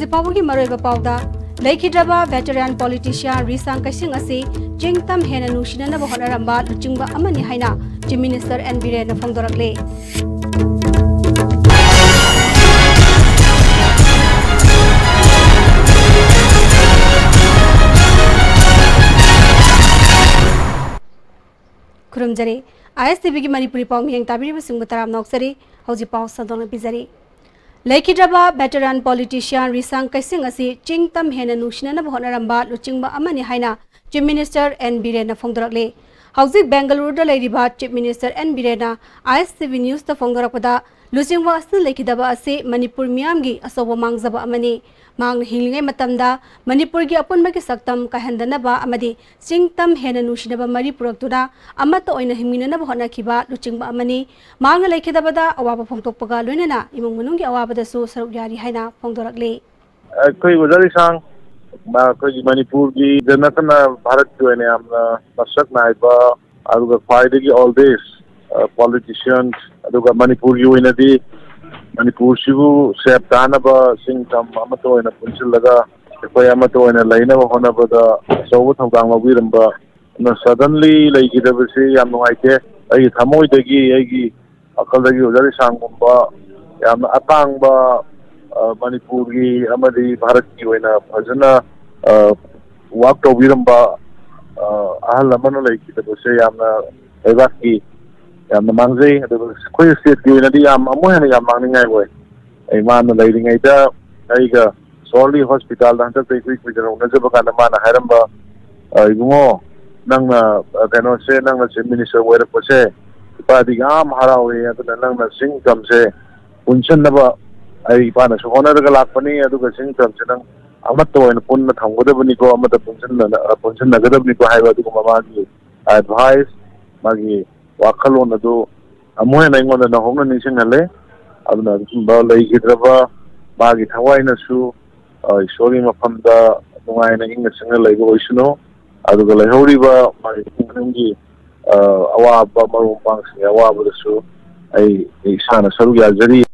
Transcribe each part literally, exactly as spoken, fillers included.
ꯍꯧꯖꯤꯛ ꯐꯥꯎꯕꯒꯤ ꯃꯔꯨꯑꯣꯏꯕ ꯄꯥꯎꯗ, ꯂꯩꯈꯤꯗ꯭ꯔꯕ veteran politician ꯔꯤꯁꯥꯡ ꯀꯩꯁꯤꯡ ꯑꯁꯤ ꯆꯤꯡ ꯇꯝ ꯍꯦꯟꯅ ꯅꯨꯡꯁꯤꯅꯅꯕ ꯍꯣꯠꯅꯔꯝꯕ ꯂꯨꯆꯤꯡꯕ ꯑꯃꯅꯤ ꯍꯥꯏꯅ Chief Minister ꯑꯦꯟ ꯕꯤꯔꯦꯟꯅ ꯐꯣꯡꯗꯣꯔꯛꯂꯦ꯫ ꯈꯨꯔꯨꯝꯖꯔꯤ꯫ ꯑꯥꯏ ꯑꯦꯁ ꯇꯤ ꯚꯤꯒꯤ ꯃꯅꯤꯄꯨꯔꯤ ꯄꯥꯎ ꯃꯤꯠꯌꯦꯡ ꯇꯥꯕꯤꯔꯤꯕꯁꯤꯡꯕꯨ ꯇꯔꯥꯝꯅ ꯑꯣꯛꯆꯔꯤ꯫ ꯍꯧꯖꯤꯛ ꯄꯥꯎ ꯁꯟꯗꯣꯛꯅ ꯄꯤꯖꯔꯤ꯫ ꯂꯩꯈꯤꯗ꯭ꯔꯕ veteran politician ꯔꯤꯁꯥꯡ ꯀꯩꯁꯤꯡ ꯑꯁꯤ ꯆꯤꯡ ꯇꯝ ꯍꯦꯟꯅ ꯅꯨꯡꯁꯤꯅꯅꯕ ꯍꯣꯠꯅꯔꯝꯕ ꯂꯨꯆꯤꯡꯕ ꯑꯃꯅꯤ ꯍꯥꯏꯅ Chief Minister ꯑꯦꯟ ꯕꯤꯔꯦꯟꯅ ꯐꯣꯡꯗꯣꯔꯛꯂꯤ꯫ ꯍꯧꯖꯤꯛ ꯕꯦꯡꯒꯂꯨꯔꯨꯗ ꯂꯩꯔꯤꯕ Chief Minister ꯑꯦꯟ ꯕꯤꯔꯦꯟꯅ ꯑꯥꯏ ꯑꯦꯁ ꯇꯤ ꯚꯤ ꯅ꯭ꯌꯨꯁꯇ ꯐꯣꯡꯗꯣꯔꯛꯄꯗ, ꯂꯨꯆꯤꯡꯕ ꯑꯁꯤꯅ ꯂꯩꯈꯤꯗꯕ ꯑꯁꯤ ꯃꯅꯤꯄꯨꯔ ꯃꯤꯌꯥꯝꯒꯤ ꯑꯆꯧꯕ ꯃꯥꯡꯖꯕ ꯑꯃꯅꯤ꯫ ꯃꯍꯥꯛꯅ ꯍꯤꯡꯂꯤꯉꯩ ꯃꯇꯝꯗ ꯃꯅꯤꯄꯨꯔꯒꯤ ꯑꯄꯨꯟꯕꯒꯤ ꯁꯛꯇꯝ ꯀꯥꯏꯍꯟꯗꯅꯕ ꯑꯃꯗꯤ ꯆꯤꯡ ꯇꯝ ꯍꯦꯟꯅ ꯅꯨꯡꯁꯤꯅꯕ ꯃꯔꯤ ꯄꯨꯔꯛꯇꯨꯅ ꯑꯃꯠꯇ ꯑꯣꯏꯅ ꯍꯤꯡꯃꯤꯟꯅꯅꯕ ꯍꯣꯠꯅꯈꯤꯕ ꯂꯨꯆꯤꯡꯕ ꯑꯃꯅꯤ꯫ ꯃꯍꯥꯛꯅ ꯂꯩꯈꯤꯗꯕꯗ ꯑꯋꯥꯕ ꯐꯣꯡꯗꯣꯛꯄꯒ ꯂꯣꯏꯅꯅ ꯏꯃꯨꯡ ꯃꯅꯨꯡꯒꯤ ꯑꯋꯥꯕꯗꯁꯨ ꯁꯔꯨꯛ ꯌꯥꯔꯤ ꯍꯥꯏꯅ ꯐꯣꯡꯗꯣꯔꯛꯂꯤ꯫ ꯑꯩꯈꯣꯏ ꯑꯣꯖꯥ ꯔꯤꯁꯥꯡ, ꯃꯥ ꯑꯩꯈꯣꯏꯒꯤ ꯃꯅꯤꯄꯨꯔꯒꯤꯗ ꯅꯠꯇꯅ ꯚꯥꯔꯠꯀꯤ ꯑꯣꯏꯅ ꯌꯥꯝꯅ ꯃꯁꯛ ꯅꯥꯏꯕ, ꯑꯗꯨꯒ ꯈ꯭ꯋꯥꯏꯗꯒꯤ oldest, ꯑ, politician, ꯑꯗꯨꯒ ꯃꯅꯤꯄꯨꯔꯒꯤ ꯑꯣꯏꯅꯗꯤ ꯃꯅꯤꯄꯨꯔꯁꯤꯕꯨ ꯁꯦꯞ ꯇꯥꯅꯕ ꯆꯤꯡ ꯇꯝ ꯑꯃꯠꯇ ꯑꯣꯏꯅ ꯄꯨꯟꯁꯤꯜꯂꯒ ꯑꯩꯈꯣꯏ ꯑꯃꯠꯇ ꯑꯣꯏꯅ ꯂꯩꯅꯕ ꯍꯣꯠꯅꯕꯗ ꯑꯆꯧꯕ ꯊꯧꯗꯥꯡ ꯂꯧꯕꯤꯔꯝꯕ, ꯑꯗꯨꯅ suddenly ꯂꯩꯈꯤꯗꯕꯁꯤ ꯌꯥꯝ ꯅꯨꯡꯉꯥꯏꯇꯦ꯫ ꯑꯩꯒꯤ ꯊꯃꯣꯏꯗꯒꯤ, ꯑꯩꯒꯤ ꯋꯥꯈꯜꯗꯒꯤ ꯑꯣꯖꯥ ꯔꯤꯁꯥꯡꯒꯨꯝꯕ ꯌꯥꯝꯅ ꯑꯇꯥꯡꯕ, ꯑ, ꯃꯅꯤꯄꯨꯔꯒꯤ ꯑꯃꯗꯤ ꯚꯥꯔꯠꯀꯤ ꯑꯣꯏꯅ ꯐꯖꯅ, ꯑ, work ꯇꯧꯕꯤꯔꯝꯕ, ꯑ, ꯑꯍꯜ ꯑꯃꯅ ꯂꯩꯈꯤꯗꯕꯁꯦ ꯌꯥꯝꯅ ꯂꯩꯕꯥꯛꯀꯤ ꯌꯥꯝꯅ ꯃꯥꯡꯖꯩ꯫ ꯑꯗꯨꯒ ꯑꯩꯈꯣꯏ stateꯀꯤ ꯑꯣꯏꯅꯗꯤ ꯌꯥꯝ ꯑꯃꯨꯛ ꯍꯦꯟꯅ ꯌꯥꯝ ꯃꯥꯡꯅꯤꯡꯉꯥꯏ ꯑꯣꯏ꯫ ꯑꯩ ꯃꯥꯅ ꯂꯩꯔꯤꯉꯩꯗ ꯑꯩꯒ ꯁꯣꯔꯂꯤ ꯍꯣꯁꯄꯤꯇꯥꯜꯗ ꯍꯟꯗꯛꯇ ꯏꯀꯨꯏ ꯀꯨꯏꯗꯅ ꯎꯅꯖꯕ ꯀꯥꯟꯗ ꯃꯥꯅ ꯍꯥꯏꯔꯝꯕ, "ꯑ, ꯏꯕꯨꯡꯉꯣ, ꯅꯪꯅ, ꯑ, ꯀꯩꯅꯣꯁꯦ, ꯅꯪꯅ Chief Minister ꯑꯣꯏꯔꯛꯄꯁꯦ ꯏꯄꯥꯗꯤ ꯌꯥꯝ ꯍꯔꯥꯎꯏ, ꯑꯗꯨꯅ ꯅꯪꯅ ꯆꯤꯡ ꯇꯝꯁꯦ ꯄꯨꯟꯁꯤꯟꯅꯕ ꯑꯩ ꯏꯄꯥꯅꯁꯨ ꯍꯣꯠꯅꯔꯒ ꯂꯥꯛꯄꯅꯤ, ꯑꯗꯨꯒ ꯆꯤꯡ ꯇꯝꯁꯦ ꯅꯪ ꯑꯃꯠꯇ ꯑꯣꯏꯅ ꯄꯨꯟꯅ ꯊꯝꯒꯗꯕꯅꯤꯀꯣ, ꯑꯃꯠꯇ ꯄꯨꯟꯁꯤꯟꯅ-, ꯑ, ꯄꯨꯟꯁꯤꯟꯅꯒꯗꯕꯅꯤꯀꯣ" ꯍꯥꯏꯕ ꯑꯗꯨꯒꯨꯝꯕ ꯃꯥꯒꯤ advice, ꯃꯥꯒꯤ ꯋꯥꯈꯜꯂꯣꯟ ꯑꯗꯨ ꯑꯃꯨꯛ ꯍꯦꯟꯅ ꯑꯩꯉꯣꯟꯗ ꯅꯧꯍꯧꯅ ꯅꯤꯡꯁꯤꯡꯍꯜꯂꯦ꯫ ꯑꯗꯨꯅ ꯑꯗꯨꯒꯨꯝꯕ ꯂꯩꯈꯤꯗ꯭ꯔꯕ ꯃꯥꯒꯤ ꯊꯋꯥꯏꯅꯁꯨ, ꯑ, ꯏꯁꯣꯔꯒꯤ ꯃꯐꯝꯗ ꯅꯨꯡꯉꯥꯏꯅ ꯏꯪꯅ ꯆꯤꯛꯅ ꯂꯩꯕ ꯑꯣꯏꯁꯅꯨ꯫ ꯑꯗꯨꯒ ꯂꯩꯍꯧꯔꯤꯕ ꯃꯥꯒꯤ ꯏꯃꯨꯡ ꯃꯅꯨꯡꯒꯤ, ꯑ, ꯑꯋꯥꯕ, ꯃꯔꯨꯞ ꯃꯄꯥꯡꯁꯤꯡꯒꯤ ꯑꯋꯥꯕꯗꯁꯨ ꯑꯩ, ꯑꯩ ꯏꯁꯥꯅ ꯁꯔꯨꯛ ꯌꯥꯖꯔꯤ꯫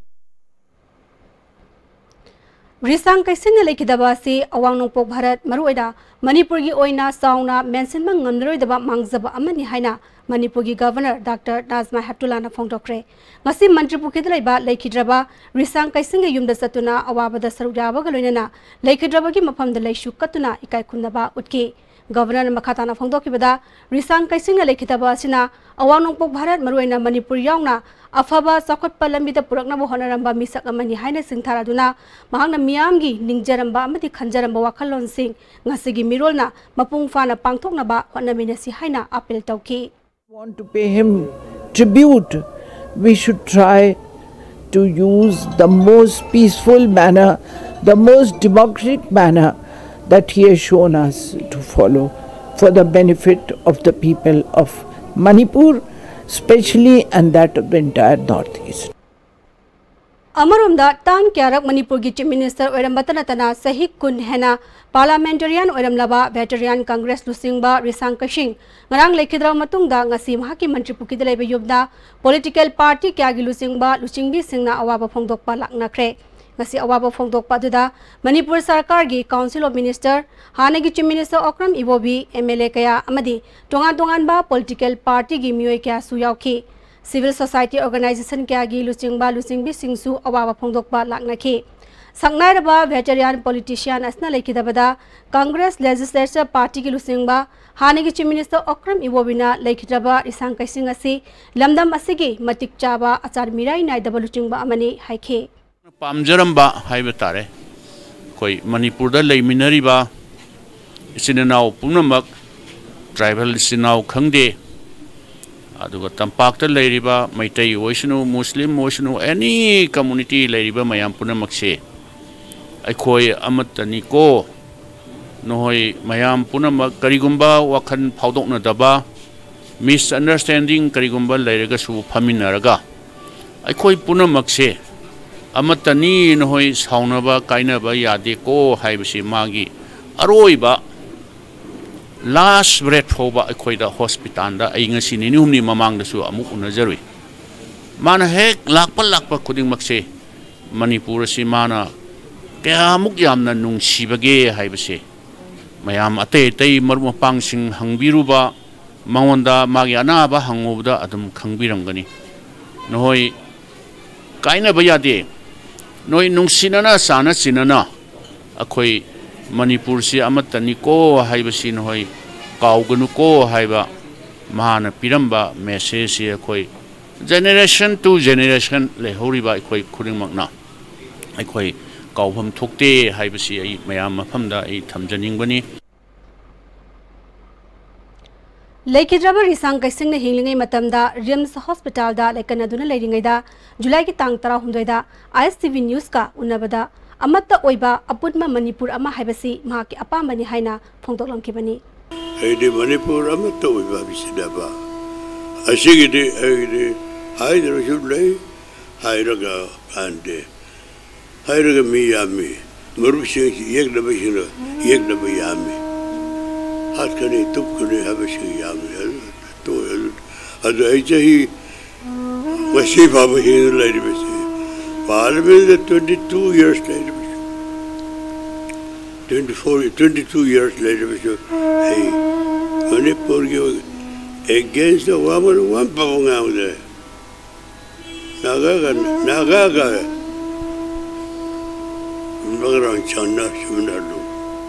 ꯔꯤꯁꯥꯡ ꯀꯩꯁꯤꯡꯅ ꯂꯩꯈꯤꯗꯕ ꯑꯁꯤ ꯑꯋꯥꯡ ꯅꯣꯡꯄꯣꯛ ꯚꯥꯔꯠ, ꯃꯔꯨꯑꯣꯏꯅ ꯃꯅꯤꯄꯨꯔꯒꯤ ꯑꯣꯏꯅ ꯆꯥꯎꯅ ꯃꯦꯟꯁꯤꯟꯕ ꯉꯝꯂꯔꯣꯏꯗꯕ ꯃꯥꯡꯖꯕ ꯑꯃꯅꯤ ꯍꯥꯏꯅ ꯃꯅꯤꯄꯨꯔꯒꯤ ꯒꯚꯔꯅꯔ ꯗꯥꯛꯇꯔ ꯅꯥꯖꯃꯥ ꯍꯦꯞꯇꯨꯂꯥꯅ ꯐꯣꯡꯗꯣꯛꯈ꯭ꯔꯦ꯫ ꯉꯁꯤ ꯃꯟꯇ꯭ꯔꯤ ꯄꯨꯈ꯭ꯔꯤꯗ ꯂꯩꯕ ꯂꯩꯈꯤꯗ꯭ꯔꯕ ꯔꯤꯁꯥꯡ ꯀꯩꯁꯤꯡꯒꯤ ꯌꯨꯝꯗ ꯆꯠꯇꯨꯅ ꯑꯋꯥꯕꯗ ꯁꯔꯨꯛ ꯌꯥꯕꯒ ꯂꯣꯏꯅꯅ ꯂꯩꯈꯤꯗ꯭ꯔꯕꯒꯤ ꯃꯐꯝꯗ ꯂꯩꯁꯨ ꯀꯠꯇꯨꯅ ꯏꯀꯥꯏ ꯈꯨꯝꯅꯕ ꯎꯠꯈꯤ꯫ ꯒꯚꯔꯅꯔꯅ ꯃꯈꯥ ꯇꯥꯅ ꯐꯣꯡꯗꯣꯛꯈꯤꯕꯗ, ꯔꯤꯁꯥꯡ ꯀꯩꯁꯤꯡꯅ ꯂꯩꯈꯤꯗꯕ ꯑꯁꯤꯅ ꯑꯋꯥꯡ ꯅꯣꯡꯄꯣꯛ ꯚꯥꯔꯠ, ꯃꯔꯨꯑꯣꯏꯅ ꯃꯅꯤꯄꯨꯔ ꯌꯥꯎꯅ, ꯑꯐꯕ ꯆꯥꯎꯈꯠꯄ ꯂꯝꯕꯤꯗ ꯄꯨꯔꯛꯅꯕ ꯍꯣꯠꯅꯔꯝꯕ ꯃꯤꯁꯛ ꯑꯃꯅꯤ ꯍꯥꯏꯅ ꯁꯤꯡꯊꯥꯔꯗꯨꯅ, ꯃꯍꯥꯛꯅ ꯃꯤꯌꯥꯝꯒꯤ ꯅꯤꯡꯖꯔꯝꯕ ꯑꯃꯗꯤ ꯈꯟꯖꯔꯝꯕ ꯋꯥꯈꯜꯂꯣꯟꯁꯤꯡ ꯉꯁꯤꯒꯤ ꯃꯤꯔꯣꯜꯅ ꯃꯄꯨꯡ ꯐꯥꯅ ꯄꯥꯡꯊꯣꯛꯅꯕ ꯍꯣꯠꯅꯃꯤꯟꯅꯁꯤ ꯍꯥꯏꯅ ꯑꯥꯄꯤꯜ ꯇꯧꯈꯤ꯫ Want to pay him tribute, we should try to use the most peaceful manner, the most democratic manner that he has shown us to follow for the benefit of the people of Manipur, specially, and that of the entire Northeast. ꯑꯃꯔꯣꯝꯗ, ꯇꯥꯡ ꯀꯌꯥꯔꯛ ꯃꯅꯤꯄꯨꯔꯒꯤ chief minister ꯑꯣꯏꯔꯝꯕꯇ ꯅꯠꯇꯅ ꯆꯍꯤ ꯀꯨꯟ ꯍꯦꯟꯅ ꯄꯥꯔꯂꯥꯃꯦꯟꯇꯔꯤꯌꯥꯟ ꯑꯣꯏꯔꯝꯂꯕ vegetarian Congress ꯂꯨꯆꯤꯡꯕ ꯔꯤꯁꯥꯡ ꯀꯩꯁꯤꯡ ꯉꯔꯥꯡ ꯂꯩꯈꯤꯗ꯭ꯔꯕ ꯃꯇꯨꯡꯗ ꯉꯁꯤ ꯃꯍꯥꯛꯀꯤ ꯃꯟꯇ꯭ꯔꯤ ꯄꯨꯈ꯭ꯔꯤꯗ ꯂꯩꯕ ꯌꯨꯝꯗ ꯄꯣꯂꯤꯇꯤꯀꯦꯜ ꯄꯥꯔꯇꯤ ꯀꯌꯥꯒꯤ ꯂꯨꯆꯤꯡꯕ ꯂꯨꯆꯤꯡꯕꯤꯁꯤꯡꯅ ꯑꯋꯥꯕ ꯐꯣꯡꯗꯣꯛꯄ ꯂꯥꯛꯅꯈ꯭ꯔꯦ꯫ ꯉꯁꯤ ꯑꯋꯥꯕ ꯐꯣꯡꯗꯣꯛꯄ ꯑꯗꯨꯗ ꯃꯅꯤꯄꯨꯔ ꯁꯔꯀꯥꯔꯒꯤ ꯀꯥꯎꯟꯁꯤꯜ ꯑꯣꯐ ꯃꯤꯅꯤꯁꯇꯔ, ꯍꯥꯟꯅꯒꯤ chief minister Okram Ibobi, M L A ꯀꯌꯥ ꯑꯃꯗꯤ ꯇꯣꯉꯥꯟ ꯇꯣꯉꯥꯟꯕ ꯄꯣꯂꯤꯇꯤꯀꯦꯜ ꯄꯥꯔꯇꯤꯒꯤ ꯃꯤꯑꯣꯏ ꯀꯌꯥꯁꯨ ꯌꯥꯎꯈꯤ꯫ ꯁꯤꯚꯤꯜ ꯁꯣꯁꯥꯏꯇꯤ ꯑꯣꯔꯒꯅꯥꯏꯖꯦꯁꯟ ꯀꯌꯥꯒꯤ ꯂꯨꯆꯤꯡꯕ ꯂꯨꯆꯤꯡꯕꯤꯁꯤꯡꯁꯨ ꯑꯋꯥꯕ ꯐꯣꯡꯗꯣꯛꯄ ꯂꯥꯛꯅꯈꯤ꯫ ꯁꯛꯅꯥꯏꯔꯕ ꯚꯦꯇꯔꯤꯌꯥꯟ ꯄꯣꯂꯤꯇꯤꯁꯤꯌꯥꯟ ꯑꯁꯤꯅ ꯂꯩꯈꯤꯗꯕꯗ ꯀꯪꯒ꯭ꯔꯦꯁ ꯂꯦꯖꯤꯁꯂꯦꯆꯔ ꯄꯥꯔꯇꯤꯒꯤ ꯂꯨꯆꯤꯡꯕ ꯍꯥꯟꯅꯒꯤ ꯆꯤꯐ ꯃꯤꯅꯤꯁꯇꯔ ꯑꯣꯀ꯭ꯔꯝ ꯏꯕꯣꯕꯤꯅ ꯂꯩꯈꯤꯗ꯭ꯔꯕ ꯔꯤꯁꯥꯡ ꯀꯩꯁꯤꯡ ꯑꯁꯤ ꯂꯝꯗꯝ ꯑꯁꯤꯒꯤ ꯃꯇꯤꯛ ꯆꯥꯕ ꯑꯆꯥꯔ ꯃꯤꯔꯥꯏ ꯅꯥꯏꯗꯕ ꯂꯨꯆꯤꯡꯕ ꯑꯃꯅꯤ ꯍꯥꯏꯈꯤ꯫ ꯄꯥꯝꯖꯔꯝꯕ ꯍꯥꯏꯕ ꯇꯥꯔꯦ꯫ ꯑꯩꯈꯣꯏ ꯃꯅꯤꯄꯨꯔꯗ ꯂꯩꯃꯤꯟꯅꯔꯤꯕ ꯏꯆꯤꯟ ꯏꯅꯥꯎ ꯄꯨꯝꯅꯃꯛ, ꯇ꯭ꯔꯥꯏꯕꯦꯜ ꯏꯆꯤꯟ ꯏꯅꯥꯎ ꯈꯪꯗꯦ, ꯑꯗꯨꯒ ꯇꯝꯄꯥꯛꯇ ꯂꯩꯔꯤꯕ ꯃꯩꯇꯩ ꯑꯣꯏꯁꯅꯨ, ꯃꯨꯁꯂꯤꯝ ꯑꯣꯏꯁꯅꯨ, ꯑꯦꯅꯤ ꯀꯝꯃꯨꯅꯤꯇꯤ ꯂꯩꯔꯤꯕ ꯃꯌꯥꯝ ꯄꯨꯝꯅꯃꯛꯁꯦ ꯑꯩꯈꯣꯏ ꯑꯃꯠꯇꯅꯤꯀꯣ꯫ ꯅꯈꯣꯏ ꯃꯌꯥꯝ ꯄꯨꯝꯅꯃꯛ ꯀꯔꯤꯒꯨꯝꯕ ꯋꯥꯈꯜ ꯐꯥꯎꯗꯣꯛꯅꯗꯕ, ꯃꯤꯁꯑꯟꯗꯔꯁꯇꯦꯟꯗꯤꯡ ꯀꯔꯤꯒꯨꯝꯕ ꯂꯩꯔꯒꯁꯨ ꯐꯝꯃꯤꯟꯅꯔꯒ ꯑꯩꯈꯣꯏ ꯄꯨꯝꯅꯃꯛꯁꯦ ꯑꯃꯠꯇꯅꯤ, ꯅꯈꯣꯏ ꯁꯥꯎꯅꯕ ꯀꯥꯏꯅꯕ ꯌꯥꯗꯦꯀꯣ ꯍꯥꯏꯕꯁꯤ ꯃꯥꯒꯤ ꯑꯔꯣꯏꯕ ꯂꯥꯁ ꯕ꯭ꯔꯦꯠ ꯐꯥꯎꯕ ꯑꯩꯈꯣꯏꯗ ꯍꯣꯁꯄꯤꯇꯥꯜꯗ ꯑꯩ ꯉꯁꯤ ꯅꯤꯅꯤ ꯍꯨꯝꯅꯤ ꯃꯃꯥꯡꯗꯁꯨ ꯑꯃꯨꯛ ꯎꯅꯖꯔꯨꯏ꯫ ꯃꯥꯅ ꯍꯦꯛ ꯂꯥꯛꯄ ꯂꯥꯛꯄ ꯈꯨꯗꯤꯡꯃꯛꯁꯦ ꯃꯅꯤꯄꯨꯔ ꯑꯁꯤ ꯃꯥꯅ ꯀꯌꯥꯃꯨꯛ ꯌꯥꯝꯅ ꯅꯨꯡꯁꯤꯕꯒꯦ ꯍꯥꯏꯕꯁꯦ ꯃꯌꯥꯝ ꯑꯇꯩ ꯑꯇꯩ ꯃꯔꯨꯞ ꯃꯄꯥꯡꯁꯤꯡ ꯍꯪꯕꯤꯔꯨꯕ, ꯃꯉꯣꯟꯗ ꯃꯥꯒꯤ ꯑꯅꯥꯕ ꯍꯪꯉꯨꯕꯗ ꯑꯗꯨꯝ ꯈꯪꯕꯤꯔꯝꯒꯅꯤ꯫ ꯅꯈꯣꯏ ꯀꯥꯏꯅꯕ ꯌꯥꯗꯦ꯫ ꯅꯣꯏ ꯅꯨꯡꯁꯤꯅꯅ ꯆꯥꯅ ꯆꯤꯟꯅꯅ ꯑꯩꯈꯣꯏ ꯃꯅꯤꯄꯨꯔꯁꯤ ꯑꯃꯠꯇꯅꯤꯀꯣ ꯍꯥꯏꯕꯁꯤ ꯅꯈꯣꯏ ꯀꯥꯎꯒꯅꯨꯀꯣ ꯍꯥꯏꯕ ꯃꯍꯥꯛꯅ ꯄꯤꯔꯝꯕ messageꯁꯤ ꯑꯩꯈꯣꯏ generation to generation ꯂꯩꯍꯧꯔꯤꯕ ꯑꯩꯈꯣꯏ ꯈꯨꯗꯤꯡꯃꯛꯅ ꯑꯩꯈꯣꯏ ꯀꯥꯎꯐꯝ ꯊꯣꯛꯇꯦ ꯍꯥꯏꯕꯁꯤ ꯑꯩ ꯃꯌꯥꯝ ꯃꯐꯝꯗ ꯑꯩ ꯊꯝꯖꯅꯤꯡꯕꯅꯤ꯫ ꯂꯩꯈꯤꯗ꯭ꯔꯕ ꯔꯤꯁꯥꯡ ꯀꯩꯁꯤꯡꯅ ꯍꯤꯡꯂꯤꯉꯩ ꯃꯇꯝꯗ ꯔꯤꯝꯁ ꯍꯣꯁꯄꯤꯇꯥꯜꯗ ꯂꯩꯀꯠꯅꯗꯨꯅ ꯂꯩꯔꯤꯉꯩꯗ ꯖꯨꯂꯥꯏꯒꯤ ꯇꯥꯡ ꯇꯔꯥꯍꯨꯝꯗꯣꯏꯗ ꯑꯥꯏ ꯑꯦꯁ ꯇꯤ ꯚꯤ ꯅ꯭ꯌꯨꯁꯀ ꯎꯟꯅꯕꯗ ꯑꯃꯠꯇ ꯑꯣꯏꯕ ꯑꯄꯨꯟꯕ ꯃꯅꯤꯄꯨꯔ ꯑꯃ ꯍꯥꯏꯕꯁꯤ ꯃꯍꯥꯛꯀꯤ ꯑꯄꯥꯝꯕꯅꯤ ꯍꯥꯏꯅ ꯐꯣꯡꯗꯣꯛꯂꯝꯈꯤꯕꯅꯤ꯫ ꯑꯩꯗꯤ ꯃꯅꯤꯄꯨꯔ ꯑꯃꯠꯇ ꯑꯣꯏꯕ ꯍꯥꯏꯕꯁꯤꯅꯦꯕ꯫ ꯑꯁꯤꯒꯤꯗꯤ ꯑꯩꯗꯤ ꯍꯥꯏꯗ꯭ꯔꯁꯨ ꯂꯩ, ꯍꯥꯏꯔꯒ ꯀꯥꯟꯗꯦ꯫ ꯍꯥꯏꯔꯒ ꯃꯤ ꯌꯥꯝꯃꯤ꯫ ꯃꯔꯨꯞꯁꯤꯡ ꯌꯦꯛꯅꯕꯁꯤꯡꯅ ꯌꯦꯛꯅꯕ ꯌꯥꯝꯃꯤ꯫ ꯍꯥꯠꯀꯅꯤ, ꯇꯨꯞꯀꯅꯤ ꯍꯥꯏꯕꯁꯤꯡ ꯌꯥꯝꯃꯤ꯫ ꯑꯗꯨ, ꯑꯗꯨ, ꯑꯗꯨ ꯑꯩ ꯆꯍꯤ ꯉꯁꯤ ꯐꯥꯎꯕ ꯍꯤꯡꯗꯨꯅ ꯂꯩꯔꯤꯕꯁꯤ꯫ ꯄꯥꯔꯂꯤꯌꯥꯃꯦꯟꯗ twenty two years ꯂꯩꯔꯤꯕꯁꯤ꯫ Twenty four, twenty two years ꯂꯩꯔꯤꯕꯁꯨ ꯑꯩ ꯃꯅꯤꯄꯨꯔꯒꯤ against ꯗ ꯋꯥ ꯑꯃ ꯋꯥ ꯑꯃ ꯐꯥꯎꯕ ꯉꯥꯡꯗꯦ꯫ ꯅꯥꯒꯥꯒ, ꯅꯥꯒꯥꯒ ꯕꯒ꯭ꯔꯥꯡ ꯆꯥꯟꯅ ꯁꯤꯃꯤꯅꯥꯔꯗꯨ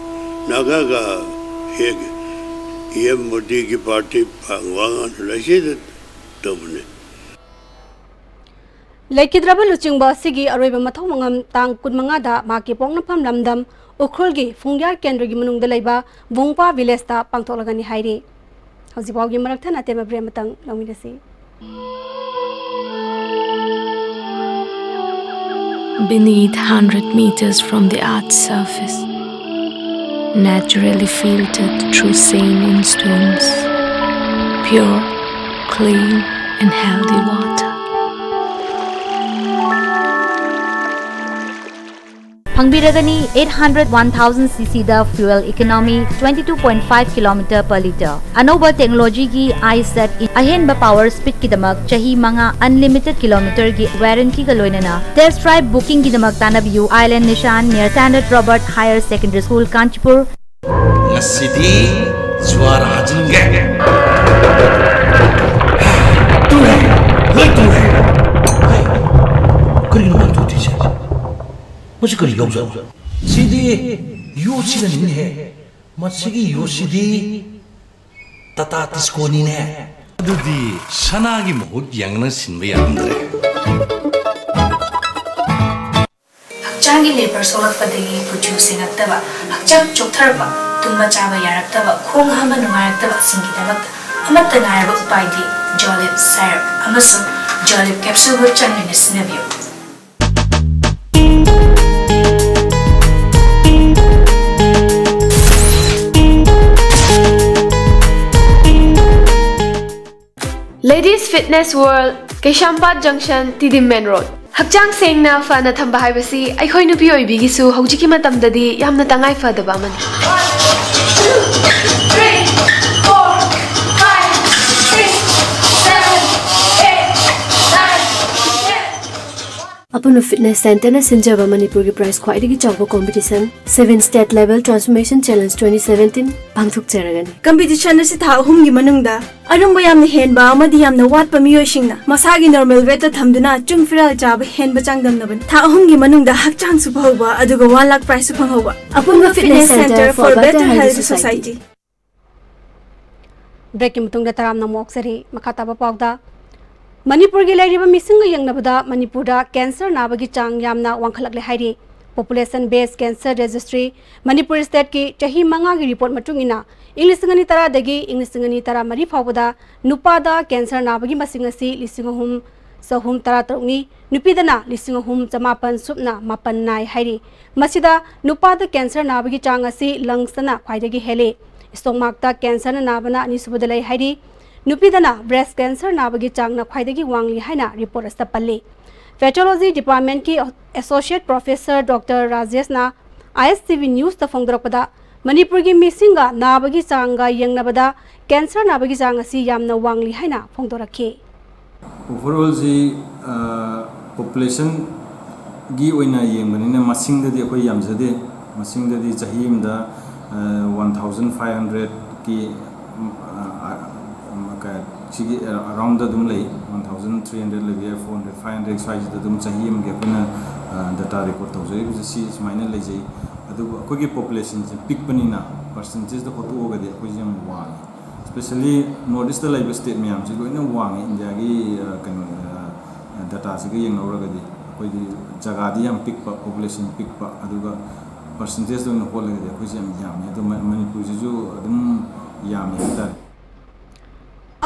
ꯅꯥꯒꯥꯒ ꯍꯦꯛ ꯄꯤ ꯑꯦꯝ ꯃꯣꯗꯤꯒꯤ ꯄꯥꯔꯇꯤ ꯋꯥꯉꯥꯡ ꯂꯩꯁꯤꯗ ꯇꯧꯕꯅꯤ꯫ ꯂꯩꯈꯤꯗ꯭ꯔꯕ ꯂꯨꯆꯤꯡꯕ ꯑꯁꯤꯒꯤ ꯑꯔꯣꯏꯕ ꯃꯊꯧ ꯃꯉꯝ ꯇꯥꯡ ꯀꯨꯟꯃꯉꯥꯗ ꯃꯍꯥꯛꯀꯤ ꯄꯣꯛꯅꯐꯝ ꯂꯝꯗꯝ ꯎꯈ꯭ꯔꯨꯜꯒꯤ ꯐꯨꯡꯌꯥꯔ ꯀꯦꯟꯗ꯭ꯔꯒꯤ ꯃꯅꯨꯡꯗ ꯂꯩꯕ ꯚꯨꯡꯄꯥ ꯚꯤꯂꯦꯖꯇ ꯄꯥꯡꯊꯣꯛꯂꯒꯅꯤ ꯍꯥꯏꯔꯤ꯫ ꯍꯧꯖꯤꯛꯐꯥꯎꯒꯤ ꯃꯔꯛ ꯊꯠꯅ ꯑꯇꯦꯟꯕ ꯕ꯭ꯔꯦꯛ ꯑꯃꯇꯪ ꯂꯧꯃꯤꯟꯅꯁꯤ꯫ Beneath, hundred meters from the earth's surface, naturally filtered through sand and stones, pure, clean, and healthy water. ꯐꯪꯕꯤꯔꯒꯅꯤ꯫ Eight hundred one thousand cc the fuel economy, twenty two point five kilometer per litre꯫ ꯑꯅꯧꯕ technology ꯒꯤ iSet ꯑꯍꯦꯟꯕ power speed ꯀꯤꯗꯃꯛ ꯆꯍꯤ ꯃꯉꯥ unlimited kilometre ꯒꯤ warranty ꯒ ꯂꯣꯏꯅꯅ꯫ Test drive booking ꯒꯤꯗꯃꯛ ꯇꯥꯟꯅꯕꯤꯌꯨ, Island Nishan near Standard Robert Higher Secondary School, Kanchipur꯫ ꯉꯁꯤꯗꯤ ꯖ꯭ꯋꯥꯔ ꯍꯥꯖꯤꯟꯒꯦ꯫ ꯇꯨꯔꯦ, ꯂꯣꯏ ꯇꯨꯔꯦ꯫ ꯍꯩ, ꯀꯔꯤꯅꯣ ꯃꯥꯅ ꯇꯨꯗ꯭ꯔꯤꯁꯦ? ꯃꯁꯤ ꯀꯔꯤ ꯌꯣꯠꯁꯤꯅꯣ? ꯁꯤꯗꯤ ꯌꯣꯠꯁꯤꯅꯅꯤꯅꯦꯍꯦ꯫ ꯃꯁꯤꯒꯤ ꯌꯣꯠꯁꯤꯗꯤ ꯇꯥꯇꯥ ꯇꯤꯁꯀꯣꯅꯤꯅꯦ꯫ ꯑꯗꯨꯗꯤ ꯁꯅꯥꯒꯤ ꯃꯍꯨꯠ ꯌꯦꯡꯅ ꯁꯤꯟꯕ ꯌꯥꯔꯝꯗ꯭ꯔꯦ꯫ ꯍꯛꯆꯥꯡꯒꯤ ꯂꯦꯕꯔ ꯁꯣꯛꯂꯛꯄꯗꯒꯤ ꯀꯨꯆꯨ ꯁꯦꯡꯉꯛꯇꯕ, ꯍꯛꯆꯥꯡ ꯆꯣꯛꯊꯔꯛꯄ, ꯇꯨꯝꯕ ꯆꯥꯕ ꯌꯥꯔꯛꯇꯕ, ꯈꯣꯡ ꯍꯥꯝꯕ ꯅꯨꯡꯉꯥꯏꯔꯛꯇꯕꯁꯤꯡꯒꯤꯗꯃꯛꯇ ꯑꯃꯠꯇ ꯉꯥꯏꯔꯕ ꯎꯄꯥꯏꯗꯤ ꯖꯣꯂꯤꯞ ꯁꯥꯏꯔꯞ ꯑꯃꯁꯨꯡ ꯖꯣꯂꯤꯞ ꯀꯦꯞꯁꯨꯜꯕꯨ ꯆꯥꯡ ꯅꯥꯏꯅ ꯁꯤꯖꯤꯟꯅꯕꯤꯌꯨ꯫ Ladies Fitness World, ꯀꯩꯁꯥꯝꯄꯥꯠ ꯖꯪꯁꯟ, ꯇꯤꯗꯤꯝ ꯃꯦꯟ ꯔꯣꯗ꯫ ꯍꯛꯆꯥꯡ ꯁꯦꯡꯅ ꯐꯅ ꯊꯝꯕ ꯍꯥꯏꯕꯁꯤ ꯑꯩꯈꯣꯏ ꯅꯨꯄꯤ ꯑꯣꯏꯕꯤꯒꯤꯁꯨ ꯍꯧꯖꯤꯛꯀꯤ ꯃꯇꯝꯗꯗꯤ ꯌꯥꯝꯅ ꯇꯉꯥꯏ ꯐꯗꯕ ꯑꯃꯅꯤ꯫ ꯑꯄꯨꯟꯕ ꯐꯤꯠꯅꯦꯁ ꯁꯦꯟꯇꯔꯅ ꯁꯤꯟꯖꯕ ꯃꯅꯤꯄꯨꯔꯒꯤ ꯄ꯭ꯔꯥꯏꯖ ꯈ꯭ꯋꯥꯏꯗꯒꯤ ꯆꯥꯎꯕ competition Seven State Level Transformation Challenge twenty seventeen ꯄꯥꯡꯊꯣꯛꯆꯔꯒꯅꯤ꯫ ꯀꯝꯄꯤꯇꯤꯁꯟ ꯑꯁꯤ ꯊꯥ ꯑꯍꯨꯝꯒꯤ ꯃꯅꯨꯡꯗ ꯑꯔꯨꯝꯕ ꯌꯥꯝꯅ ꯍꯦꯟꯕ ꯑꯃꯗꯤ ꯌꯥꯝꯅ ꯋꯥꯠꯄ ꯃꯤꯑꯣꯏꯁꯤꯡꯅ ꯃꯁꯥꯒꯤ ꯅꯣꯔꯃꯦꯜ ꯋꯦꯠꯇ ꯊꯝꯗꯨꯅ ꯆꯨꯡ ꯐꯤꯔꯥꯜ ꯆꯥꯕ ꯍꯦꯟꯕ ꯆꯥꯡꯗꯝꯅꯕꯅꯤ꯫ ꯊꯥ ꯑꯍꯨꯝꯒꯤ ꯃꯅꯨꯡꯗ ꯍꯛꯆꯥꯡꯁꯨ ꯐꯍꯧꯕ ꯑꯗꯨꯒ one lakh prizeꯁꯨ ꯐꯪꯍꯧꯕ꯫ ꯑꯄꯨꯟꯕ Fitness Center for Better Healthy Society꯫ ꯕ꯭ꯔꯦꯛꯀꯤ ꯃꯇꯨꯡꯗ ꯇꯔꯥꯝꯅ ꯑꯃꯨꯛ ꯑꯣꯛꯆꯔꯤ꯫ ꯃꯈꯥ ꯇꯥꯕ ꯄꯥꯎꯗ, ꯃꯅꯤꯄꯨꯔꯒꯤ ꯂꯩꯔꯤꯕ ꯃꯤꯁꯤꯡꯒ ꯌꯦꯡꯅꯕꯗ ꯃꯅꯤꯄꯨꯔꯗ ꯀꯦꯟꯁꯔ ꯅꯥꯕꯒꯤ ꯆꯥꯡ ꯌꯥꯝꯅ ꯋꯥꯡꯈꯠꯂꯛꯂꯦ ꯍꯥꯏꯔꯤ꯫ Population Based Cancer Registry, Manipur ꯁ꯭ꯇꯦꯠꯀꯤ ꯆꯍꯤ ꯃꯉꯥꯒꯤ ꯔꯤꯄꯣꯔꯠ ꯃꯇꯨꯡ ꯏꯟꯅ, ꯏꯪ ꯂꯤꯁꯤꯡ ꯑꯅꯤ ꯇꯔꯥꯗꯒꯤ ꯏꯪ ꯂꯤꯁꯤꯡ ꯑꯅꯤ ꯇꯔꯥꯃꯔꯤ ꯐꯥꯎꯕꯗ ꯅꯨꯄꯥꯗ ꯀꯦꯟꯁꯔ ꯅꯥꯕꯒꯤ ꯃꯁꯤꯡ ꯑꯁꯤ ꯂꯤꯁꯤꯡ ꯑꯍꯨꯝ ꯆꯍꯨꯝ ꯇꯔꯥꯇꯔꯨꯛꯅꯤ, ꯅꯨꯄꯤꯗꯅ ꯂꯤꯁꯤꯡ ꯑꯍꯨꯝ ꯆꯃꯥꯄꯟ ꯁꯨꯞꯅ ꯃꯥꯄꯟ ꯅꯥꯏ ꯍꯥꯏꯔꯤ꯫ ꯃꯁꯤꯗ ꯅꯨꯄꯥꯗ ꯀꯦꯟꯁꯔ ꯅꯥꯕꯒꯤ ꯆꯥꯡ ꯑꯁꯤ ꯂꯪꯁꯇꯅ ꯈ꯭ꯋꯥꯏꯗꯒꯤ ꯍꯦꯜꯂꯤ꯫ ꯁ꯭ꯇꯣꯃꯥꯛꯇ ꯀꯦꯟꯁꯔꯅ ꯅꯥꯕꯅ ꯑꯅꯤꯁꯨꯕꯗ ꯂꯩ ꯍꯥꯏꯔꯤ꯫ ꯅꯨꯄꯤꯗꯅ ꯕ꯭ꯔꯦꯁ ꯀꯦꯟꯁꯔ ꯅꯥꯕꯒꯤ ꯆꯥꯡꯅ ꯈ꯭ꯋꯥꯏꯗꯒꯤ ꯋꯥꯡꯂꯤ ꯍꯥꯏꯅ ꯔꯤꯄꯣꯔꯠ ꯑꯁꯤꯗ ꯄꯜꯂꯤ꯫ Pathology Departmentꯀꯤ Associate Professor Doctor ꯔꯥꯖꯦꯁꯅ ISTV Newsꯇ ꯐꯣꯡꯗꯣꯔꯛꯄꯗ, ꯃꯅꯤꯄꯨꯔꯒꯤ ꯃꯤꯁꯤꯡꯒ ꯅꯥꯕꯒꯤ ꯆꯥꯡꯒ ꯌꯦꯡꯅꯕꯗ cancer ꯅꯥꯕꯒꯤ ꯆꯥꯡ ꯑꯁꯤ ꯌꯥꯝꯅ ꯋꯥꯡꯂꯤ ꯍꯥꯏꯅ ꯐꯣꯡꯗꯣꯔꯛꯈꯤ꯫ Overallꯁꯤ populationꯒꯤ ꯑꯣꯏꯅ ꯌꯦꯡꯕꯅꯤꯅ ꯃꯁꯤꯡꯗꯗꯤ ꯑꯩꯈꯣꯏ ꯌꯥꯝꯖꯗꯦ꯫ ꯃꯁꯤꯡꯗꯗꯤ ꯆꯍꯤ ꯑꯃꯗ one thousand five hundredꯀꯤ ꯁꯤꯒꯤ aroundꯗ ꯑꯗꯨꯝ ꯂꯩ꯫ One thousand three hundred ꯂꯩꯕ ꯌꯥꯏ, four hundred, five hundred ꯁ꯭ꯋꯥꯏꯁꯤꯗ ꯑꯗꯨꯝ ꯆꯍꯤ ꯑꯃꯒꯤ ꯑꯩꯈꯣꯏꯅ data record ꯇꯧꯖꯔꯤꯕꯁꯦ ꯁꯤ ꯁꯨꯃꯥꯏꯅ ꯂꯩꯖꯩ꯫ ꯑꯗꯨꯕꯨ ꯑꯩꯈꯣꯏꯒꯤ populationꯁꯦ ꯄꯤꯛꯄꯅꯤꯅ percentageꯇ ꯍꯣꯠꯇꯣꯛꯑꯒꯗꯤ ꯑꯩꯈꯣꯏꯁꯦ ꯌꯥꯝ ꯋꯥꯡꯉꯤ꯫ Especially North Eastꯇ ꯂꯩꯕ state ꯃꯌꯥꯝꯁꯤ ꯂꯣꯏꯅ ꯋꯥꯡꯉꯤ ꯏꯟꯗꯤꯌꯥꯒꯤ ꯀꯩꯅꯣ dataꯁꯤꯒ ꯌꯦꯡꯅꯧꯔꯒꯗꯤ꯫ ꯑꯩꯈꯣꯏꯒꯤ ꯖꯒꯥꯗꯤ ꯌꯥꯝ ꯄꯤꯛꯄ, population ꯄꯤꯛꯄ, ꯑꯗꯨꯒ percentageꯇ ꯑꯣꯏꯅ ꯍꯣꯠꯂꯒꯗꯤ ꯑꯩꯈꯣꯏꯁꯦ ꯌꯥꯝ ꯌꯥꯝꯃꯤ꯫ ꯑꯗꯣ ꯃꯅꯤꯄꯨꯔꯁꯤꯁꯨ ꯑꯗꯨꯝ ꯌꯥꯝꯃꯤ ꯍꯥꯏꯇꯥꯔꯦ꯫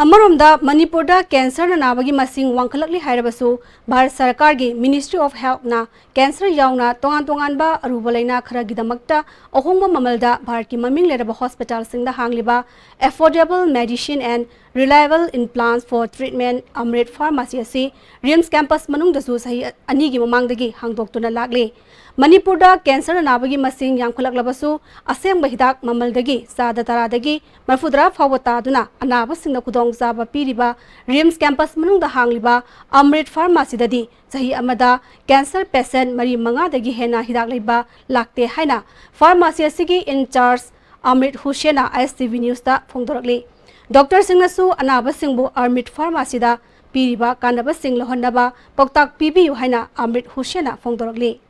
ꯑꯃꯔꯣꯝꯗ, ꯃꯅꯤꯄꯨꯔꯗ cancerꯅ ꯅꯥꯕꯒꯤ ꯃꯁꯤꯡ ꯋꯥꯡꯈꯠꯂꯛꯂꯤ ꯍꯥꯏꯔꯕꯁꯨ, ꯚꯥꯔꯠ ꯁꯔꯀꯥꯔꯒꯤ Ministry of Healthꯅ cancer ꯌꯥꯎꯅ ꯇꯣꯉꯥꯟ ꯇꯣꯉꯥꯟꯕ ꯑꯔꯨꯕ ꯂꯩꯅꯥ ꯈꯔꯒꯤꯗꯃꯛꯇ ꯑꯍꯣꯡꯕ ꯃꯃꯜꯗ ꯚꯥꯔꯠꯀꯤ ꯃꯃꯤꯡ ꯂꯩꯔꯕ hospitalꯁꯤꯡꯗ ꯍꯥꯡꯂꯤꯕ Affordable Medicine and Reliable Implants for Treatment Amrit Pharmacy ꯑꯁꯤ RIMS campus ꯃꯅꯨꯡꯗꯁꯨ ꯆꯍꯤ ꯑꯅꯤꯒꯤ ꯃꯃꯥꯡꯗꯒꯤ ꯍꯥꯡꯗꯣꯛꯇꯨꯅ ꯂꯥꯛꯂꯤ꯫ ꯃꯅꯤꯄꯨꯔꯗ cancerꯅ ꯅꯥꯕꯒꯤ ꯃꯁꯤꯡ ꯌꯥꯝꯈꯠꯂꯛꯂꯕꯁꯨ, ꯑꯁꯦꯡꯕ ꯍꯤꯗꯥꯛ ꯃꯃꯜꯗꯒꯤ ꯆꯥꯗ ꯇꯔꯥꯗꯒꯤ ꯃꯔꯤꯐꯨꯇꯔꯥ ꯐꯥꯎꯕ ꯇꯥꯗꯨꯅ ꯑꯅꯥꯕꯁꯤꯡꯗ ꯈꯨꯗꯣꯡꯆꯥꯕ ꯄꯤꯔꯤꯕ RIMS campus ꯃꯅꯨꯡꯗ ꯍꯥꯡꯂꯤꯕ Amrit Pharmacyꯗꯗꯤ ꯆꯍꯤ ꯑꯃꯗ cancer patient ꯃꯔꯤ ꯃꯉꯥꯗꯒꯤ ꯍꯦꯟꯅ ꯍꯤꯗꯥꯛ ꯂꯩꯕ ꯂꯥꯛꯇꯦ ꯍꯥꯏꯅ pharmacy ꯑꯁꯤꯒꯤ in charge Amrit Hussainꯅ ISTV Newsꯇ ꯐꯣꯡꯗꯣꯔꯛꯂꯤ꯫ Doctorꯁꯤꯡꯅꯁꯨ ꯑꯅꯥꯕꯁꯤꯡꯕꯨ Amrit Pharmacyꯗ ꯄꯤꯔꯤꯕ ꯀꯥꯟꯅꯕꯁꯤꯡ ꯂꯧꯍꯟꯅꯕ ꯄꯥꯎꯇꯥꯛ ꯄꯤꯕꯤꯌꯨ ꯍꯥꯏꯅ Amrit Hussainꯅ ꯐꯣꯡꯗꯣꯔꯛꯂꯤ꯫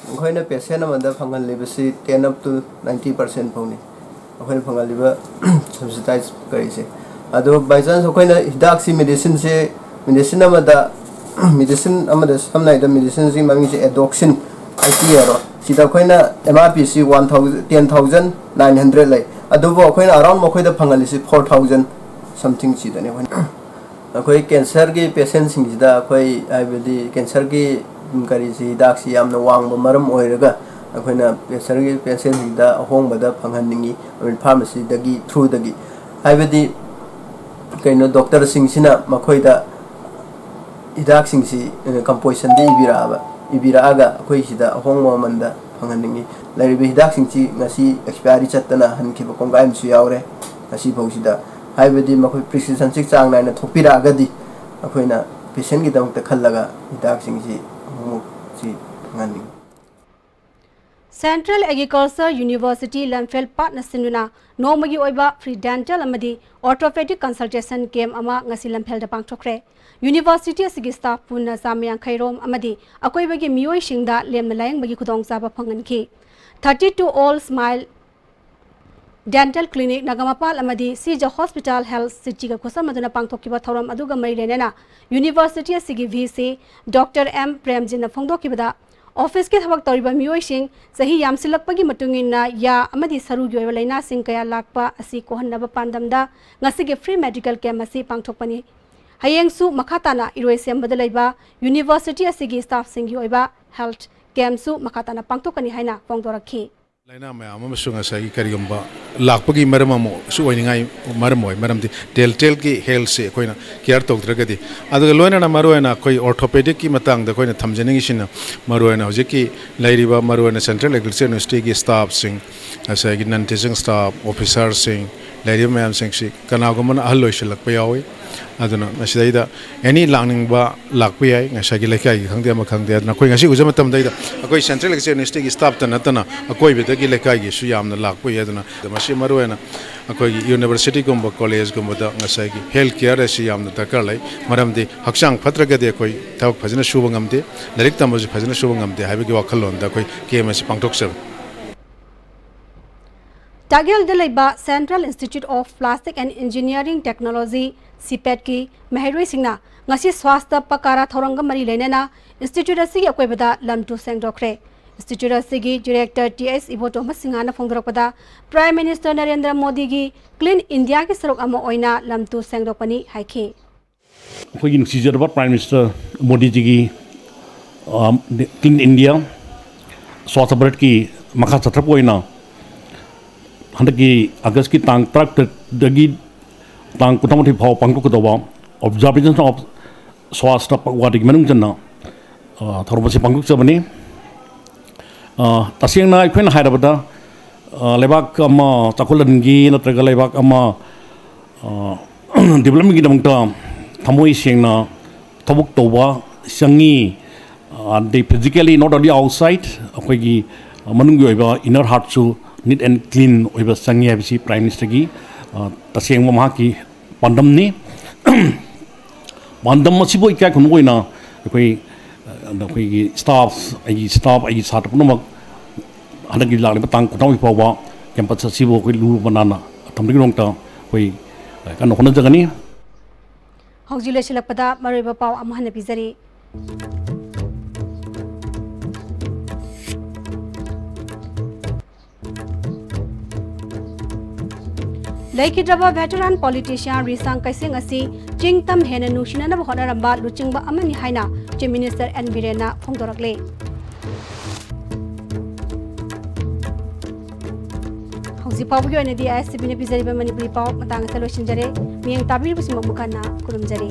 ꯑꯩꯈꯣꯏꯅ patient ꯑꯃꯗ ꯐꯪꯍꯜꯂꯤꯕꯁꯤ ten up to ninety percent ꯐꯥꯎꯅꯤ꯫ ꯑꯩꯈꯣꯏꯅ ꯐꯪꯍꯜꯂꯤꯕ subsidized ꯀꯔꯤꯁꯦ꯫ ꯑꯗꯣ by chance ꯑꯩꯈꯣꯏꯅ ꯍꯤꯗꯥꯛꯁꯤ medicineꯁꯦ, medicine ꯑꯃꯗ, medicine ꯑꯃꯗ ꯁꯝꯅ ꯍꯥꯏꯔꯕꯗ medicineꯁꯤ ꯃꯃꯤꯡꯁꯦ Adoxin ꯍꯥꯏ ꯄꯤ ꯍꯥꯏꯔꯣ꯫ ꯁꯤꯗ ꯑꯩꯈꯣꯏꯅ M R P ꯁꯤ one thousand, ten thousand nine hundred ꯂꯩ꯫ ꯑꯗꯨꯕꯨ ꯑꯩꯈꯣꯏꯅ around ꯃꯈꯣꯏꯗ ꯐꯪꯍꯜꯂꯤꯁꯤ four thousand something ꯁꯤꯗꯅꯤ ꯑꯩꯈꯣꯏꯅ꯫ ꯑꯩꯈꯣꯏ cancerꯒꯤ patientꯁꯤꯡꯁꯤꯗ ꯑꯩꯈꯣꯏ ꯍꯥꯏꯕꯗꯤ cancerꯒꯤ ꯀꯔꯤꯁꯤ ꯍꯤꯗꯥꯛꯁꯤ ꯌꯥꯝꯅ ꯋꯥꯡꯕ ꯃꯔꯝ ꯑꯣꯏꯔꯒ ꯑꯩꯈꯣꯏꯅ cancerꯒꯤ patientꯁꯤꯡꯗ ꯑꯍꯣꯡꯕꯗ ꯐꯪꯍꯟꯅꯤꯡꯉꯤ Amrit Pharmacyꯗꯒꯤ throughꯗꯒꯤ꯫ ꯍꯥꯏꯕꯗꯤ ꯀꯩꯅꯣ, ꯗꯣꯛꯇꯔꯁꯤꯡꯁꯤꯅ ꯃꯈꯣꯏꯗ ꯍꯤꯗꯥꯛꯁꯤꯡꯁꯤ ꯀꯝꯄꯣꯖꯤꯁꯟꯗ ꯏꯕꯤꯔꯛꯑꯕ ꯏꯕꯤꯔꯛꯑꯒ ꯑꯩꯈꯣꯏ ꯁꯤꯗ ꯑꯍꯣꯡꯕ ꯃꯃꯜꯗ ꯐꯪꯍꯟꯅꯤꯡꯉꯤ꯫ ꯂꯩꯔꯤꯕ ꯍꯤꯗꯥꯛꯁꯤꯡꯁꯤ ꯉꯁꯤ ꯑꯦꯛꯁꯄꯥꯏꯔꯤ ꯆꯠꯇꯅ ꯍꯟꯈꯤꯕ ꯀꯣꯡꯒꯥꯏ ꯑꯃꯁꯨ ꯌꯥꯎꯔꯦ꯫ ꯉꯁꯤꯐꯥꯎꯁꯤꯗ ꯍꯥꯏꯕꯗꯤ ꯃꯈꯣꯏ ꯄ꯭ꯔꯤꯁꯀ꯭ꯔꯤꯞꯁꯟꯁꯤ ꯆꯥꯡ ꯅꯥꯏꯅ ꯊꯣꯛꯄꯤꯔꯛꯑꯒꯗꯤ ꯑꯩꯈꯣꯏꯅ ꯄꯦꯁꯦꯟꯒꯤꯗꯃꯛꯇ ꯈꯜꯂꯒ ꯍꯤꯗꯥꯛꯁꯤꯡꯁꯤ ꯑꯃꯨꯛꯁꯤ ꯐꯪꯍꯟꯅꯤꯡꯉꯤ꯫ Central Agriculture University ꯂꯝꯐꯦꯜ ꯄꯥꯠꯅ ꯁꯤꯟꯗꯨꯅ ꯅꯣꯡꯃꯒꯤ ꯑꯣꯏꯕ free dental ꯑꯃꯗꯤ orthopedic consultation camp ꯑꯃ ꯉꯁꯤ ꯂꯝꯐꯦꯜꯗ ꯄꯥꯡꯊꯣꯛꯈ꯭ꯔꯦ꯫ University ꯑꯁꯤꯒꯤ staff ꯄꯨꯟꯅ ꯆꯥꯝꯃ ꯌꯥꯡꯈꯩ ꯔꯣꯝ ꯑꯃꯗꯤ ꯑꯀꯣꯏꯕꯒꯤ ꯃꯤꯑꯣꯏꯁꯤꯡꯗ ꯂꯦꯝꯅ ꯂꯥꯌꯦꯡꯕꯒꯤ ꯈꯨꯗꯣꯡꯆꯥꯕ ꯐꯪꯍꯟꯈꯤ꯫ Thirty two All Smile Dental Clinic Nagamapal ꯑꯃꯗꯤ ꯁꯤꯖ Hospital Health Cityꯒ ꯈꯨꯠꯁꯝꯅꯗꯨꯅ ꯄꯥꯡꯊꯣꯛꯈꯤꯕ ꯊꯧꯔꯝ ꯑꯗꯨꯒ ꯃꯔꯤ ꯂꯩꯅꯅ University ꯑꯁꯤꯒꯤ VC Doctor M ꯄ꯭ꯔꯦꯝꯖꯤꯠꯅ ꯐꯣꯡꯗꯣꯛꯈꯤꯕꯗ, officeꯀꯤ ꯊꯕꯛ ꯇꯧꯔꯤꯕ ꯃꯤꯑꯣꯏꯁꯤꯡ ꯆꯍꯤ ꯌꯥꯝꯁꯤꯜꯂꯛꯄꯒꯤ ꯃꯇꯨꯡ ꯏꯟꯅ ꯌꯥ ꯑꯃꯗꯤ ꯁꯔꯨꯒꯤ ꯑꯣꯏꯕ ꯂꯥꯏꯅꯥꯁꯤꯡ ꯀꯌꯥ ꯂꯥꯛꯄ ꯑꯁꯤ ꯀꯣꯛꯍꯟꯅꯕ ꯄꯥꯟꯗꯝꯗ ꯉꯁꯤꯒꯤ free medical camp ꯑꯁꯤ ꯄꯥꯡꯊꯣꯛꯄꯅꯤ꯫ ꯍꯌꯦꯡꯁꯨ ꯃꯈꯥ ꯇꯥꯅ ꯏꯔꯣꯏꯁꯦꯝꯕꯗ ꯂꯩꯕ University ꯑꯁꯤꯒꯤ staffꯁꯤꯡꯒꯤ ꯑꯣꯏꯕ health campꯁꯨ ꯃꯈꯥ ꯇꯥꯅ ꯄꯥꯡꯊꯣꯛꯀꯅꯤ ꯍꯥꯏꯅ ꯐꯣꯡꯗꯣꯔꯛꯈꯤ꯫ ꯂꯥꯏꯅꯥ ꯃꯌꯥꯝ ꯑꯃꯁꯨ ꯉꯁꯥꯏꯒꯤ ꯀꯔꯤꯒꯨꯝꯕ ꯂꯥꯛꯄꯒꯤ ꯃꯔꯝ ꯑꯃꯁꯨ ꯑꯣꯏꯅꯤꯡꯉꯥꯏ ꯃꯔꯝ ꯑꯣꯏ꯫ ꯃꯔꯝꯗꯤ dentalꯒꯤ healthꯁꯦ ꯑꯩꯈꯣꯏꯅ care ꯇꯧꯗ꯭ꯔꯒꯗꯤ, ꯑꯗꯨꯒ ꯂꯣꯏꯅꯅ ꯃꯔꯨꯑꯣꯏꯅ ꯑꯩꯈꯣꯏ orthopedicꯀꯤ ꯃꯇꯥꯡꯗ ꯑꯩꯈꯣꯏꯅ ꯊꯝꯖꯅꯤꯡꯉꯤꯁꯤꯅ, ꯃꯔꯨꯑꯣꯏꯅ ꯍꯧꯖꯤꯛꯀꯤ ꯂꯩꯔꯤꯕ ꯃꯔꯨꯑꯣꯏꯅ Central Agriculture Universityꯒꯤ staffꯁꯤꯡ, ꯉꯁꯥꯏꯒꯤ non teaching staff officerꯁꯤꯡ, ꯂꯩꯔꯤꯕ ꯃꯌꯥꯝꯁꯤꯡꯁꯤ ꯀꯅꯥꯒꯨꯝꯕꯅ ꯑꯍꯜ ꯑꯣꯏꯁꯤꯜꯂꯛꯄ ꯌꯥꯎꯏ꯫ ꯑꯗꯨꯅ ꯃꯁꯤꯗꯩꯗ any ꯂꯥꯛꯅꯤꯡꯕ ꯂꯥꯛꯄ ꯌꯥꯏ꯫ ꯉꯁꯥꯏꯒꯤ ꯂꯩꯀꯥꯏꯒꯤ ꯈꯪꯗꯦ, ꯑꯃ ꯈꯪꯗꯦ꯫ ꯑꯗꯨꯅ ꯑꯩꯈꯣꯏ ꯉꯁꯤ ꯎꯖꯕ ꯃꯇꯝꯗꯩꯗ ꯑꯩꯈꯣꯏ Central Agriculture Universityꯒꯤ staffꯇ ꯅꯠꯇꯅ ꯑꯀꯣꯏꯕꯗꯒꯤ ꯂꯩꯀꯥꯏꯒꯤꯁꯨ ꯌꯥꯝꯅ ꯂꯥꯛꯄ ꯌꯥꯏ꯫ ꯑꯗꯨꯅ ꯃꯁꯤ ꯃꯔꯨꯑꯣꯏꯅ ꯑꯩꯈꯣꯏꯒꯤ universityꯒꯨꯝꯕ collegeꯒꯨꯝꯕꯗ ꯉꯁꯥꯏꯒꯤ health care ꯑꯁꯤ ꯌꯥꯝꯅ ꯗꯔꯀꯥꯔ ꯂꯩ꯫ ꯃꯔꯝꯗꯤ ꯍꯛꯆꯥꯡ ꯐꯠꯇ꯭ꯔꯒꯗꯤ ꯑꯩꯈꯣꯏ ꯊꯕꯛ ꯐꯖꯅ ꯁꯨꯕ ꯉꯝꯗꯦ, ꯂꯥꯏꯔꯤꯛ ꯇꯝꯕꯁꯨ ꯐꯖꯅ ꯁꯨꯕ ꯉꯝꯗꯦ ꯍꯥꯏꯕꯒꯤ ꯋꯥꯈꯜꯂꯣꯟꯗ ꯑꯩꯈꯣꯏ camp ꯑꯁꯤ ꯄꯥꯡꯊꯣꯛꯆꯕꯅꯤ꯫ ꯇꯥꯛꯌꯦꯜꯗ ꯂꯩꯕ Central Institute of Plastic and Engineering Technology, CPETꯀꯤ ꯃꯍꯩꯔꯣꯏꯁꯤꯡꯅ ꯉꯁꯤ ꯁ꯭ꯋꯥꯁꯇ ꯄꯀꯥꯔꯥ ꯊꯧꯔꯝꯒ ꯃꯔꯤ ꯂꯩꯅꯅ institute ꯑꯁꯤꯒꯤ ꯑꯀꯣꯏꯕꯗ ꯂꯝ ꯇꯨ ꯁꯦꯡꯗꯣꯛꯈ꯭ꯔꯦ꯫ Institute ꯑꯁꯤꯒꯤ director Th ꯏꯕꯣꯇꯣꯝꯕ ꯁꯤꯡꯍꯅ ꯐꯣꯡꯗꯣꯔꯛꯄꯗ, Prime Minister ꯅꯔꯦꯟꯗ꯭ꯔ ꯃꯣꯗꯤꯒꯤ Clean Indiaꯒꯤ ꯁꯔꯨꯛ ꯑꯃ ꯑꯣꯏꯅ ꯂꯝ ꯇꯨ ꯁꯦꯡꯗꯣꯛꯄꯅꯤ ꯍꯥꯏꯈꯤ꯫ ꯑꯩꯈꯣꯏꯒꯤ ꯅꯨꯡꯁꯤꯖꯔꯕ Prime Minister ꯃꯣꯗꯤꯖꯤꯒꯤ Clean India, Swasthya ꯚꯥꯔꯠꯀꯤ ꯃꯈꯥ ꯆꯠꯊꯔꯛꯄ ꯑꯣꯏꯅ ꯍꯟꯗꯛꯀꯤ ꯑꯥꯒꯁꯀꯤ ꯇꯥꯡ ꯇꯔꯥꯇꯔꯦꯠꯇꯒꯤ ꯇꯥꯡ ꯀꯨꯟꯊ꯭ꯔꯥꯃꯥꯊꯣꯏ ꯐꯥꯎꯕ ꯄꯥꯡꯊꯣꯛꯀꯗꯧꯕ Observation of Swasthya Pakhwadagi ꯃꯅꯨꯡ ꯆꯟꯅ, ꯑ, ꯊꯧꯔꯝ ꯑꯁꯤ ꯄꯥꯡꯊꯣꯛꯆꯕꯅꯤ꯫ ꯑ, ꯇꯁꯦꯡꯅ ꯑꯩꯈꯣꯏꯅ ꯍꯥꯏꯔꯕꯗ, ꯑ, ꯂꯩꯕꯥꯛ ꯑꯃ ꯆꯥꯎꯈꯠꯍꯟꯒꯦ ꯅꯠꯇ꯭ꯔꯒ ꯂꯩꯕꯥꯛ ꯑꯃ, ꯑ, developmentꯒꯤꯗꯃꯛꯇ ꯊꯃꯣꯏ ꯁꯦꯡꯅ ꯊꯕꯛ ꯇꯧꯕ ꯆꯪꯉꯤ꯫ ꯑꯗꯩ physically, not only outside, ꯑꯩꯈꯣꯏꯒꯤ ꯃꯅꯨꯡꯒꯤ ꯑꯣꯏꯕ inner heartꯁꯨ neat and clean ꯑꯣꯏꯕ ꯆꯪꯉꯤ ꯍꯥꯏꯕꯁꯤ Prime Ministerꯒꯤ, ꯑ, ꯇꯁꯦꯡꯕ ꯃꯍꯥꯛꯀꯤ ꯄꯥꯟꯗꯝꯅꯤ꯫ ꯄꯥꯟꯗꯝ ꯑꯁꯤꯕꯨ ꯏꯀꯥꯏ ꯈꯨꯝꯅꯕ ꯑꯣꯏꯅ ꯑꯩꯈꯣꯏ, ꯑ, ꯑꯩꯈꯣꯏꯒꯤ staff, ꯑꯩꯒꯤ staff, ꯑꯩꯒꯤ ꯁꯥꯇ꯭ꯔ ꯄꯨꯝꯅꯃꯛ ꯍꯟꯗꯛꯀꯤ ꯂꯥꯛꯂꯤꯕ ꯇꯥꯡ ꯀꯨꯟꯊ꯭ꯔꯥꯃꯥꯊꯣꯏ ꯐꯥꯎꯕ campus ꯑꯁꯤꯕꯨ ꯑꯩꯈꯣꯏ ꯂꯨ ꯂꯨꯅ ꯅꯥꯟꯅ ꯊꯝꯕꯒꯤꯗꯃꯛꯇ ꯑꯩꯈꯣꯏ, ꯑ, ꯀꯟꯅ ꯍꯣꯠꯅꯖꯒꯅꯤ꯫ ꯍꯧꯖꯤꯛ ꯂꯣꯏꯁꯤꯜꯂꯛꯄꯗ ꯃꯔꯨꯑꯣꯏꯕ ꯄꯥꯎ ꯑꯃꯨꯛ ꯍꯟꯅ ꯄꯤꯖꯔꯤ꯫ ꯂꯩꯈꯤꯗ꯭ꯔꯕ veteran politician ꯔꯤꯁꯥꯡ ꯀꯩꯁꯦꯡ ꯑꯁꯤ ꯆꯤꯡ ꯇꯝ ꯍꯦꯟꯅ ꯅꯨꯡꯁꯤꯅꯅꯕ ꯍꯣꯠꯅꯔꯝꯕ ꯂꯨꯆꯤꯡꯕ ꯑꯃꯅꯤ ꯍꯥꯏꯅ Chief Minister N ꯕꯤꯔꯦꯟꯅ ꯐꯣꯡꯗꯣꯔꯛꯂꯦ꯫ ꯍꯧꯖꯤꯛ ꯐꯥꯎꯕꯒꯤ ꯑꯣꯏꯅꯗꯤ ISTVꯅ ꯄꯤꯖꯔꯤꯕ ꯃꯅꯤꯄꯨꯔꯤ ꯄꯥꯎ ꯃꯇꯥꯡ ꯑꯁꯤꯗ ꯂꯣꯏꯁꯤꯟꯖꯔꯦ꯫ ꯃꯤꯠꯌꯦꯡ ꯇꯥꯕꯤꯔꯤꯕꯁꯤꯡꯃꯛ ꯃꯈꯟꯅ ꯈꯨꯔꯨꯝꯖꯔꯤ꯫